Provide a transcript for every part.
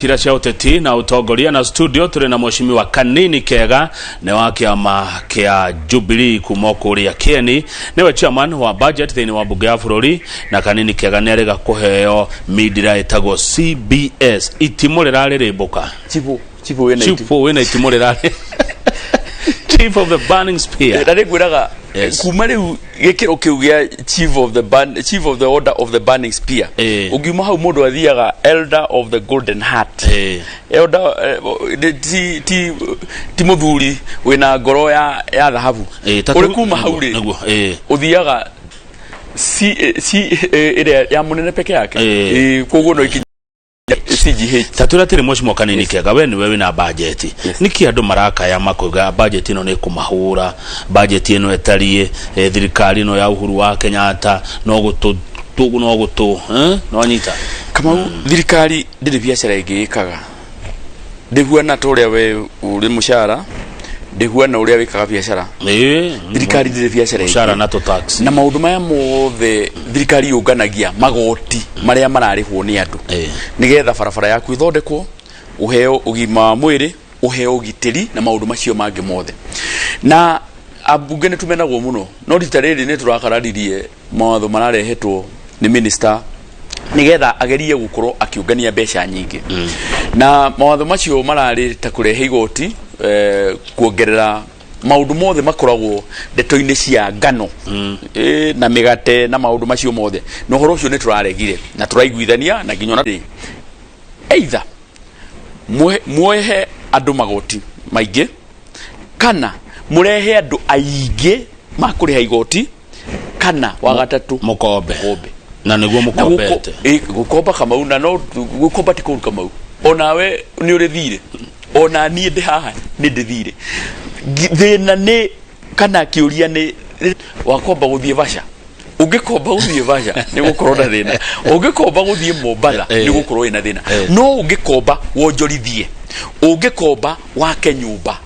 Cira cia ũteti na ũtongoria na studio tũrĩ na mheshimiwa Kanini Kega nĩ wa kĩama kĩa Jubilee kuma kũrĩa Kieni, nĩwe chairman wa budget thĩinĩ wa mbunge ya bũrũri. Na Kanini Kega nĩ arĩga kũheo mindira ĩtagwo CBS. Itimũ rĩrarĩrĩmbũka. Chifu, chifu wĩna chief wĩna itimũ rĩrarĩ chief of the burning spear. Na nĩngwĩraga, kuma rĩu gĩkĩro kĩu gĩa chief of the order of the burning spear, ũngiuma hau mũndũ athiaga elder of the golden heart. Elder, ti mũthuri wĩna ngoro ya thahabu. Ta ũrĩ kuma hau rĩ, nĩguo, ũthiaga C ĩrĩa ya mũnene peke yake. Koguo no ikinya CGH. Ta twĩra atĩrĩ, mheshimiwa Kanini Kega, we nĩwe wĩna bajeti. Nĩkĩ andũ marakaya makoiga bajeti ĩno nĩ kũmahũra, bajeti ĩno ĩtariĩ thirikari ĩno ya Uhuru wa Kenyatta no gũtũ no gũtũ no anyita? Kamau, thirikari ndĩrĩ biacara ĩngĩ ĩkaga. Ndĩhuana ta ũrĩa we ũrĩ mũcara, ndĩhuana ũrĩa wĩkaga biacara. Thirikari ndĩrĩ biacara ĩngĩ. Mũcara na tũ tax. Na maũndũ maya mothe thirikari yũnganagia magoti marĩa mararĩhwo nĩ andũ nĩgetha barabara yaku ĩthondekwo, ũheo ũgima wa mwĩrĩ, ũheo ũgitĩri na maũndũ macio mangĩ mothe. Na ambunge nĩ tumenagwo mũno, no rita rĩrĩ nĩ tũrakararirie mawatho mararehetwo nĩ minister nigetha agerie gukorwo akiungania mbeca nyingĩ. Na mawatho macio mararĩ ta kũrehe igoti, kuongerera maũndũ mothe makoragwo ndeto-inĩ cia ngano na mĩgate na maũndũ macio mothe. Na ũhoro ũcio nĩ tũraregire na tũraiguithania na nginya ona either muohe andũ magoti maingĩ kana mũrehe andũ aingĩ makũrĩha igoti, kana wa gatatũ, mũkombe. Mũkombe. Na nĩguo Na mũkombete. Gũkomba, Kamau, na no gũkomba ti kũru, Kamau. Onawe nĩ ũrĩ thirĩ, ona niĩ ndĩ haha nĩ ndĩ thirĩ. Thĩna nĩ kana kĩũria nĩ wakomba gũthiĩ vaca. Ũngĩkomba gũthiĩ vaca nĩ gũkorwo na thĩna, ũngĩkomba gũthiĩ Mombatha nĩ gũkorwo wĩna thĩna, no ũngĩkomba wonjorithie, ũngĩkomba wake nyũmba,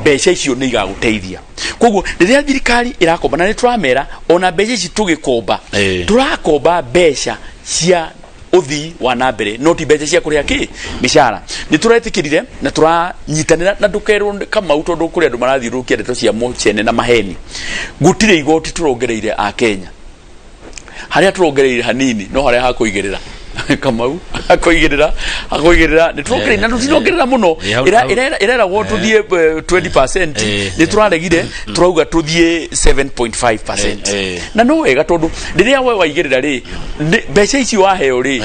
mbeca icio nĩ igagũteithia. Koguo rĩrĩa thirikari ĩrakomba, na nĩ tũramera ona mbeca ici tũgĩkomba, tũrakomba mbeca cia ũthii wa na mbere, no ti mbeca cia kũrĩha kĩ mĩcara. Nĩ tũretĩkĩrire na tũranyitanĩra na ndũkerwo, Kamau, tondũ kũrĩ andũ marathiũrũrũkia ndeto cia mũcene na maheni. Gũtirĩ igoti tũrongereire a Kenya. Harĩa tũrongereire hanini no harĩa hakũigĩrĩra, Kamau, hakũigĩrĩra nĩ tũrongereire na tũtirongerera mũno. Ĩreragwo tũthiĩ 20%. Nĩ tũraregire, tũrauga tũthiĩ 7.5%. Na no wega, tondũ rĩrĩa we waigĩrĩra rĩ, mbeca ici waheo rĩ,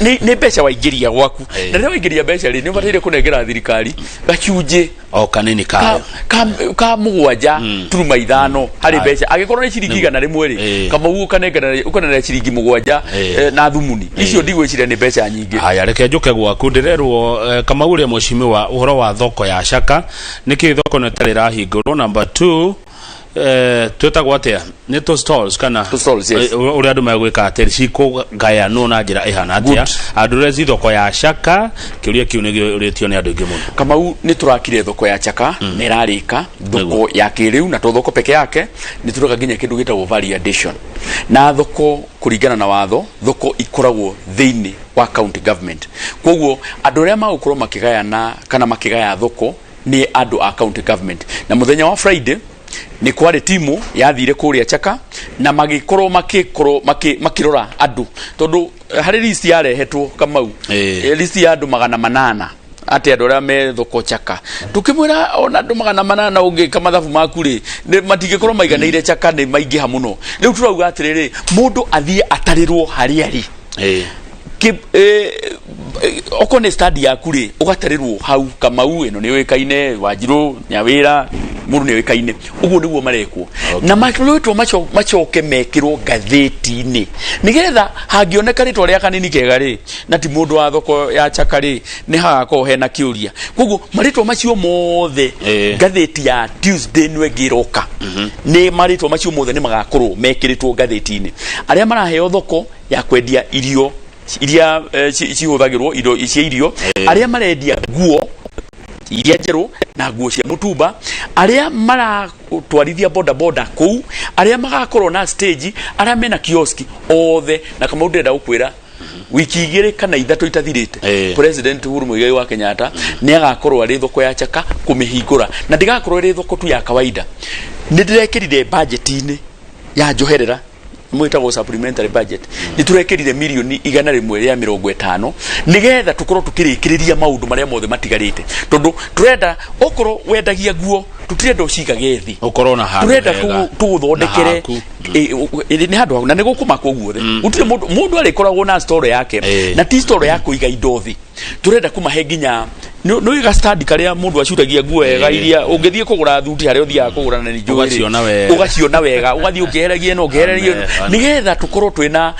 nĩ mbeca waingĩria gwaku. Na rĩrĩa waingĩria mbeca rĩ, nĩ ũbataire kũnengera thirikari gacunjĩ o kanini kayo ka 7.5 harĩ mbeca. Angĩkorwo nĩ ciringi 100 rĩ, Kamau, ũkanengera ciringi 7 na thumuni icio ndigwĩciria nĩ mbeca nyingĩ. Haya, reke njũke gwaku. Ndĩrerwo, Kamau ũrĩa mheshimiwa, ũhoro wa thoko ya Caka, nĩkĩ thoko ĩno ĩtarĩ ĩrahingũrwo? Number 2, twĩtagwo atĩa, nĩ tũ stalls kana? Tũ stalls, yes. Ũrĩa andũ megwĩka atĩ cikũgayanwo na njĩra ĩhana atĩa? Andũ thoko ya Caka, kĩũria kĩu nĩ gĩũrĩtio nĩ andũ aingĩ mũno. Kamau, nĩ tũrakire thoko ya Chaka na ĩrarĩka, thoko ya kĩrĩu. Na to thoko peke yake, nĩ tũreka nginya kĩndũ gĩtagwo value addition na thoko. Kũringana na watho, thoko ikoragwo thĩinĩ wa county government. Koguo andũ arĩa magũkorwo makĩgayana kana makĩgaya thoko nĩ andũ a county government. Na mũthenya wa Friday nĩ kwarĩ timu yathire kũrĩa Chaka na magĩkorwo makĩkorwo makĩrora andũ, tondũ harĩ list yarehetwo, Kamau, list ya andũ 800, atĩ andũ arĩa me thoko Chaka. Tukĩmwĩra ona andũ 800 ũngĩka mathabu maku rĩ, matingĩkorwo maiganĩire. Chaka nĩ maingĩha mũno. Rĩu tũrauga atĩrĩrĩ, mũndũ athiĩ atarĩrwo harĩa arĩ. Okorwo nĩ stand yaku rĩ, ũgatarĩrwo hau. Kamau, ĩno nĩ ũĩkaine, Wanjirũ Nyawĩra, mũndũ nĩ ũĩkaine. Ũguo nĩguo marekwo. Na marĩtwa macoke mekĩrwo ngathĩti-inĩ, nĩgetha hangĩoneka rĩtwa rĩa Kanini Kega rĩ, na ti mũndũ wa thoko ya Chaka rĩ, nĩ hagakorwo hena kĩũria. Koguo marĩtwa macio mothe, ngathĩti ya Tuesday nĩ ĩngĩ ĩroka, nĩ marĩtwa macio mothe nĩ magakorwo mekĩrĩtwo ngathĩti-inĩ, arĩa maraheo thoko ya kwendia irio iria cihũthagĩrwo, indo cia irio, arĩa marendia nguo iria njerũ na nguo cia mũtumba, arĩa maratwarithia boda boda kũu, arĩa magakorwo na stage, arĩa mena kioski, othe. Na Kamau, ndĩrenda gũkwĩra Wiki 2 kana 3 itathirĩte, President Uhuru Muigai wa Kenyatta nĩ agakorwo arĩ thoko ya Chaka kũmĩhingũra, na ndĩgakorwo ĩrĩ thoko tu ya kawaida. Nĩ ndĩrekĩrire budget-inĩ ya njoherera mwĩtagwo supplementary budget, nĩ tũrekĩrire mirioni 150 nĩgetha tũkorwo tũkĩrĩkĩrĩria maũndũ marĩa mothe matigarĩte, tondũ tũrenda okorwo wendagia nguo, tũtirenda ũcigage thĩ. Ũkorwo na handũ Tũrenda hega. Tũgũthondekere. Na haku. Ĩ, nĩ handũ haku na nĩ gũkũmakwo guothe. Gũtirĩ mũndũ arĩkoragwo na store yake, na ti store ya kũiga indo thĩ. Tũrenda kũmahe nginya nĩ ga stand karĩa mũndũ acuragia nguo wega, iria ũngĩthiĩ kũgũra thuti harĩa ũthiaga kũgũra na nĩ njũĩ rĩ, Ũgaciona wega. Ũgaciona wega, ũgathiĩ ũkĩeheragia ĩno, ũkĩeheragia ĩno, Amen, amen. nĩgetha tũkorwo twĩna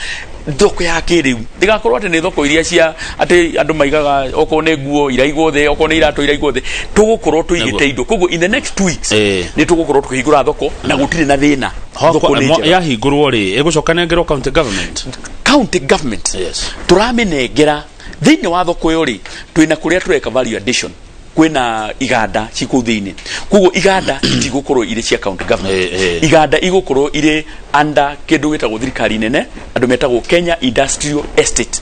thoko ya kĩrĩu. Ndĩgakorwo atĩ nĩ thoko iria cia atĩ andũ maigaga okorwo nĩ nguo iraigwo thĩ, okorwo nĩ iratũ iraigwo thĩ. Tũgũkorwo tũigĩte indo. Koguo in the next 2 weeks nĩ tũgũkorwo tũkĩhingũra thoko na gũtirĩ na thĩna. Thoko nĩ njega. Yahingũrwo rĩ, ĩgũcoka nengerwo county government? County government tũramĩnengera. Thĩinĩ wa thoko ĩyo rĩ, twĩna kũrĩa tũreka value addition, kwĩna iganda ci kũu thĩinĩ. Koguo iganda itigũkorwo irĩ cia county government. Iganda igũkorwo irĩ under kĩndũ gĩtagwo thirikari nene, andũ metagwo Kenya Industrial Estate.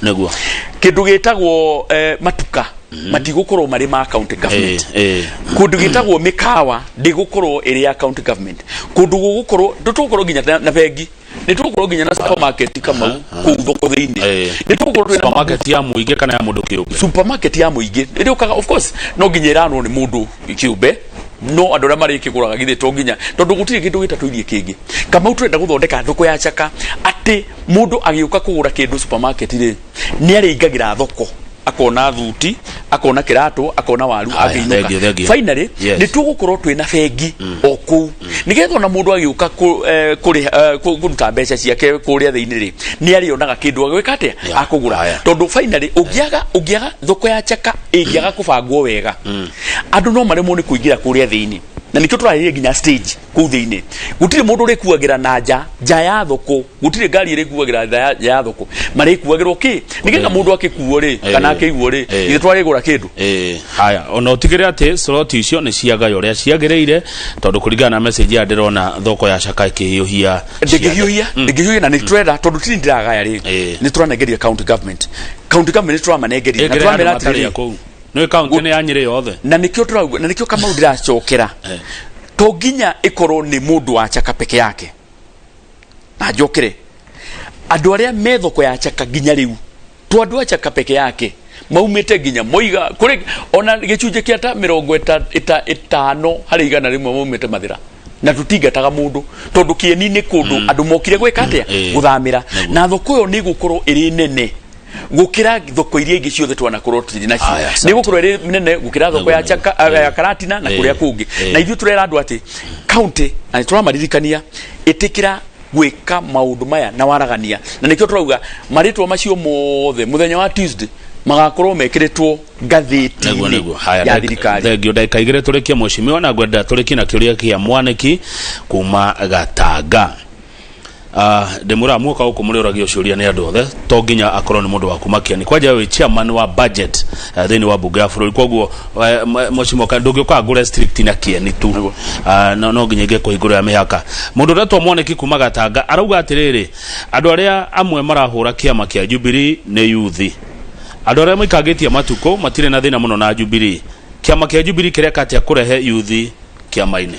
Kĩndũ gĩtagwo matuka matigũkorwo marĩ ma county government. Kũndũ gĩtagwo mĩkawa ndĩgũkorwo ĩrĩ ya county government. Kũndũ gũgũkorwo tũtũgũkorwo nginya na bengi, nĩ tũgũkorwo nginya na supermarket Kamau kũu thoko thĩinĩ. Nĩ tũgũkorwo twĩna Supermarket ya mũingĩ kana ya mũndũ kĩũmbe? Supermarket ya mũingĩ ĩrĩũkaga. Of course no nginya ĩranwo nĩ mũndũ kĩũmbe, no andũ arĩa marĩkĩgũraga githĩ to nginya, tondũ gũtirĩ kĩndũ gĩtatũirie kĩngĩ. Kamau, tũrenda gũthondeka thoko ya Chaka atĩ mũndũ agĩũka kũgũra kĩndũ supermarket rĩ, nĩ arĩingagĩra thoko akona thuti, akona kĩratũ, akona waru. Haya, akĩinũka. Thank you, thank you. Finally, nĩ tũgũkorwo twĩna bengi o kũu, nĩgetha ona mũndũ agĩũka kũruta mbeca ciake kũrĩa thĩinĩ rĩ, nĩ arĩonaga kĩndũ agĩka atĩa, akũgũra. Tondũ finally ũngĩaga thoko ya Chaka ĩngĩaga kũbangwo wega, andũ no maremwo nĩ kũingĩra kũrĩa thĩinĩ, na nĩkĩo tũrarĩria nginya stage kũu thĩinĩ. Gũtirĩ mũndũ ũrĩkuagĩra na nja ya thoko, gũtirĩ ngari ĩrĩkuagĩra nja ya thoko, marĩkuagĩrwo kĩ, nĩgetha mũndũ akĩkuo rĩ, kana akĩiguo rĩ, ithe twarĩgũra kĩndũ. Haya, ona ũtigĩre atĩ slot icio nĩ ciagaywo ũrĩa ciagĩrĩire, tondũ kũringana na message ya ndĩrona thoko ya Chaka ĩkĩhiũhia. Ndĩngĩhiũhia, na nĩ tũrenda, tondũ tiri ndĩragaya rĩ, nĩ tũranengeria county government. County government nĩ tũramanengeria na Ĩngĩrĩ tũramera andũ matarĩ atĩrĩrĩ, kũu nĩ kaunti nĩ ya Nyĩrĩ yothe. Na nĩkĩo tũrauga, na nĩkĩo Kamau ndĩracokera, to nginya ĩkorwo nĩ mũndũ wa Chaka peke yake. Na njokere andũ arĩa me thoko ya Chaka nginya rĩu to andũ a Chaka peke yake, maumĩte nginya moiga kũrĩ ona gĩcunjĩ kĩa ta 51% maumĩte Mathĩra, na tũtingataga mũndũ tondũ kĩeni nĩ kũndũ andũ mokire gwĩka atĩa? Gũthamĩra. Na thoko ĩyo nĩ ĩgũkorwo ĩrĩ nene gũkĩra thoko iria ingĩ ciothe twanakorwo tũrĩ nacio. Aya, Nĩ asante. gũkorwo ĩrĩ nene gũkĩra thoko ya Chaka, ya Karatina na kũrĩa kũngĩ. Na ithuĩ tũrera andũ atĩ county, na nĩ tũramaririkania, ĩtĩkĩra gwĩka maũndũ maya na waragania, na nĩkĩo tũrauga marĩtwa macio mothe mũthenya wa Tuesday magakorwo mekĩrĩtwo ngathĩti-inĩ Nĩguo, nĩguo. Haya, ya thirikari. Thengio. Ndagĩka 2 tũrĩkie, mheshimiwa, na ngwenda tũrĩkie na kĩũria kĩa mwanĩki kuma Gatanga. Ndĩmwĩraga muoka gũkũ mũrĩũragio ciũria nĩ andũ othe, to nginya akorwo nĩ mũndũ wa kuma Kĩeni. Kwanja wĩ chairman wa budget thĩinĩ wa bunge ya bũrũri, koguo mheshimiwa, ndũngĩũka ngũ restrict na Kĩeni tu. No nginya ingĩ kũhingũrĩra mĩhaka. Mũndũ ũretwo mwanĩki kuma Gatanga arauga atĩrĩrĩ, andũ arĩa amwe marahũra kĩama kĩa Jubilee nĩ yuthi, andũ arĩa maikangĩtie matukũ matirĩ na thĩna mũno na Jubilee. Kĩama kĩa Jubilee kĩreka atĩa kũrehe yuthi kĩama-inĩ?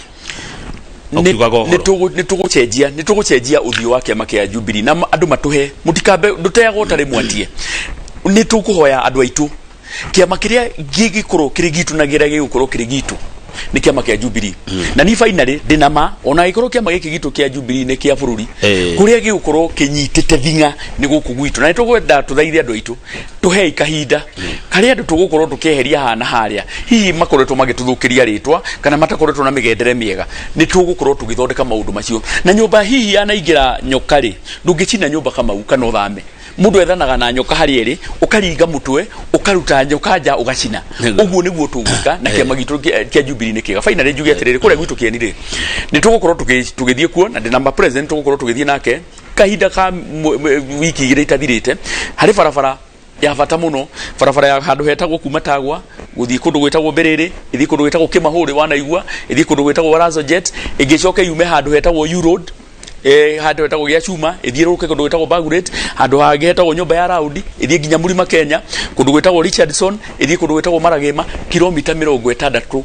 Ũkiugaga ũhoro. Nĩ tũgũcenjia ũthiũ wa kĩama kĩa Jubilee na andũ matũhe mũtikambe ndũteagwo tarĩ mwatie. Nĩ tũkũhoya andũ aitũ, kĩama kĩrĩa gĩgĩkorwo kĩrĩ gitũ na kĩrĩa gĩgũkorwo kĩrĩ gitũ nĩ kĩama kĩa Jubilee. Na ni finally ndĩna ma ona gĩkorwo kĩama gĩkĩ gitũ kĩa Jubilee nĩ kĩa bũrũri, kũrĩa gĩgũkorwo kĩnyitĩte thing'a nĩ gũkũ gwitũ. Na nĩ tũkwenda tũthaithe andũ aitũ, tũhei kahinda karĩa andũ tũgũkorwo tũkĩeheria haha na harĩa hihi makoretwo magĩtũthũkĩria rĩtwa kana matakoretwo na mĩgendere mĩega. Nĩ tũgũkorwo tũgĩthondeka maũndũ macio. Na nyũmba hihi yanaingĩra nyoka rĩ, ndũngĩcina nyũmba Kamau kana ũthame. Mũndũ ethanaga na nyoka harĩa ĩrĩ, ũkaringa mũtwe, ũkaruta nyoka nja, ũgacina. Ũguo nĩguo tũgwĩka na kĩama gitũ kĩa Jubilee nĩ kĩega. Finally njuge atĩrĩrĩ, kũrĩa gwitũ Kĩeni rĩ, nĩ tũgũkorwo tũgĩthiĩ kuo na ndĩ namba president, tũgũkorwo tũgĩthiĩ nake kahinda ka wiki 2 itathirĩte, harĩ barabara ya bata mũno, barabara ya handũ hetagwo kuma Tagwa gũthiĩ kũndũ gwĩtagwo Mbĩrĩrĩ, ĩthiĩ kũndũ gwĩtagwo Kĩmahũrĩ wanaigua, ĩthiĩ kũndũ gwĩtagwo Warazo Jet, ĩngĩcoke yume handũ hetagwo U Road. Handũ hetagwo gĩa cuma ĩthiũrũrũke kũndũ gwĩtagwo Bagurate, handũ hangĩ hetagwo nyũmba ya raundi ĩthiĩ nginya Mũrima Kenya, kũndũ gwĩtagwo Richardson ĩthiĩ kũndũ gwĩtagwo Maragĩma, kilomita 67.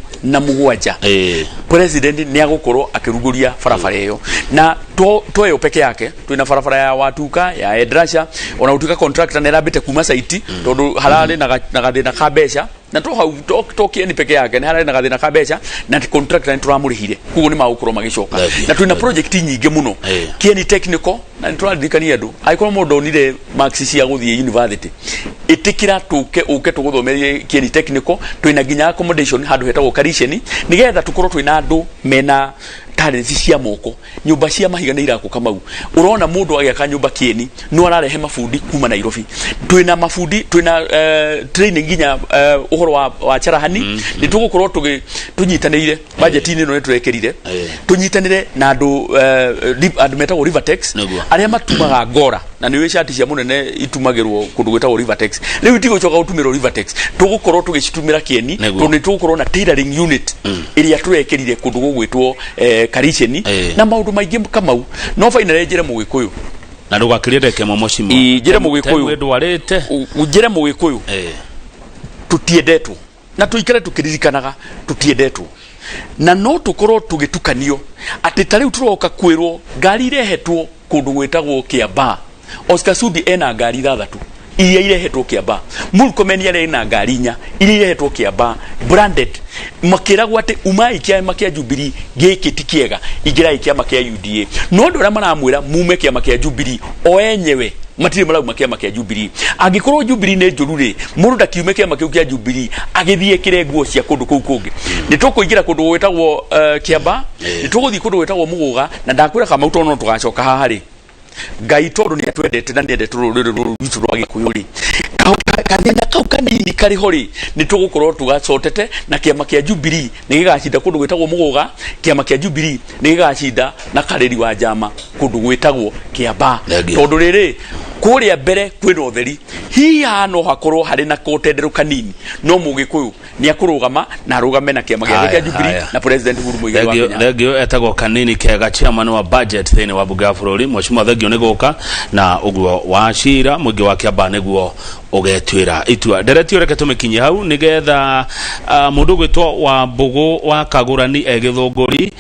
President nĩ agũkorwo akĩrugũria barabara ĩyo, na to ĩyo peke yake, twĩna barabara ya Watuka ya Edrasha, ona gũtuĩka contractor nĩ arambĩte kuma site tondũ hararĩ na gathĩna ka mbeca, na to hau to Kieni peke yake, nĩ hararĩ na gathĩna ka mbeca na contractor nĩ tũramũrĩhire, koguo nĩ magũkorwo magĩcoka. Thengiũ. Na twĩna project nyingĩ mũno. Kieni Technical, na nĩ tũraririkania andũ, angĩkorwo mũndũ onire marks cia gũthiĩ university, ĩtĩkĩra tũke ũke tũgũthomerie Kieni Technical. Twĩna nginya accommodation handũ hetagwo Kariceni, nĩgetha tũkorwo twĩna andũ mena talents cia moko. Nyũmba cia mahiga nĩ irakwo. Kamau, ũrona mũndũ agĩaka nyũmba Kieni no ararehe mabundi kuma Nairobi. Twĩna mabundi, twĩna training nginya ũhoro wa charahani. Nĩ tũgũkorwo tũnyitanĩire budget-inĩ ĩno, nĩ tũrekĩrire tũnyitanĩre na andũ andũ metagwo Rivertex, arĩa matumaga ngora, na nĩ cati cia mũnene itumagĩrwo kũndũ gwĩtagwo Rivertex. Rĩu itigũcoka gũtumĩrwo Rivertex, tũgũkorwo tũgĩcitumĩra Kieni, tondũ nĩ tũgũkorwo na tailoring unit ĩrĩa tũrekĩrire kũndũ gũgwĩtwo Kariceni, na maũndũ maingĩ. Kamau, no finally njĩre Mũgĩkũyũ, Na ndũgakirie ndeke ĩmwe, mheshimiwa. Ĩ, njĩre Mũgĩkũyũ. Ndwarĩte. Njĩre Mũgĩkũyũ, tũtiendetwo, na tũikare tũkĩririkanaga tũtiendetwo, na no tũkorwo tũgĩtukanio atĩ ta rĩu tũroka kwĩrwo ngari irehetwo kũndũ gwĩtagwo Kiambaa. Oscar Sudi ena ngari ithathatũ iria irehetwo Kiambaa, Murkomen arĩ na ngari inya iria irehetwo Kiambaa branded, makĩragwo atĩ umai kĩama kĩa Jubilee, gĩkĩ ti kĩega, ingĩrai kĩama kĩa UDA. No andũ arĩa maramwĩra mume kĩama kĩa Jubilee o enyewe matirĩ marauma kĩama kĩa Jubilee. Angĩkorwo Jubilee nĩ njũru rĩ, mũndũ ndakiume kĩama kĩu kĩa Jubilee agĩthiĩ ĩkĩre nguo cia kũndũ kũu kũngĩ. Nĩ tũkũingĩra kũndũ gwĩtagwo Kiambaa, nĩ tũgũthiĩ kũndũ gwĩtagwo Mũgũga, na ndakwĩra Kamau, tondũ no tũgacoka haha rĩ, Ngai tondũ nĩ atwendete na nĩ endete rũrĩrĩ rũrũ rwitũ rwa Gĩkũyũ rĩ, kathĩna kau kanini karĩ ho rĩ, nĩ tũgũkorwo tũgacotete, na kĩama kĩa Jubilee nĩ gĩgacinda kũndũ gwĩtagwo Mũgũga, kĩama kĩa Jubilee nĩ gĩgacinda na Karĩri wa Njama kũndũ gwĩtagwo Kĩambaa. Thengiũ. Tondũ rĩrĩ kũrĩa mbere kwĩna ũtheri, hihi haha no hakorwo harĩ na kotenderũ kanini, no Mũgĩkũyũ nĩ akũrũgama na arũgame na kĩama gĩake Haya, kĩa Jubilee haya. na President Uhuru Muigai wa Thengio, Kenyatta. thengio. Etagwo Kanini Kega, chairman wa budget thĩinĩ wa bunge ya bũrũri. Mheshimiwa, thengio nĩ gũka na ũguo wa cira mũingĩ wa Kiambaa nĩguo ũgetuĩra itua. Ndereti ũreke tũmĩkinyie hau nĩgetha mũndũ ũgwĩtwo wa Mbũgũ wa Kagũrani e Gĩthũngũri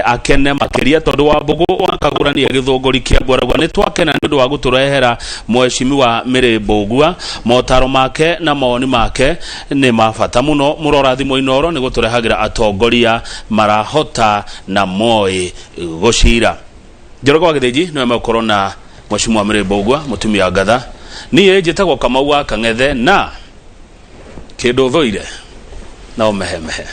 akene makĩria, tondũ wa Mbũgũ wa Kagũrani e Gĩthũngũri Kĩambu arauga nĩ twakena nĩ ũndũ wa gũtũrehera Mheshimiwa Mĩrĩ Mbũgua. Motaro make na mawoni make nĩ ma bata mũno. Mũrorathimwo Inoro nĩ gũtũrehagĩra atongoria marahota na moĩ gũcira. Njoroge wa Gĩthĩnji nĩwe megũkorwo na Mheshimiwa Mĩrĩ Mbũgua, mũtumia ngatha. Niĩ njĩtagwo Kamau wa Kang'ethe, na kĩndũ thũire no mehemehe.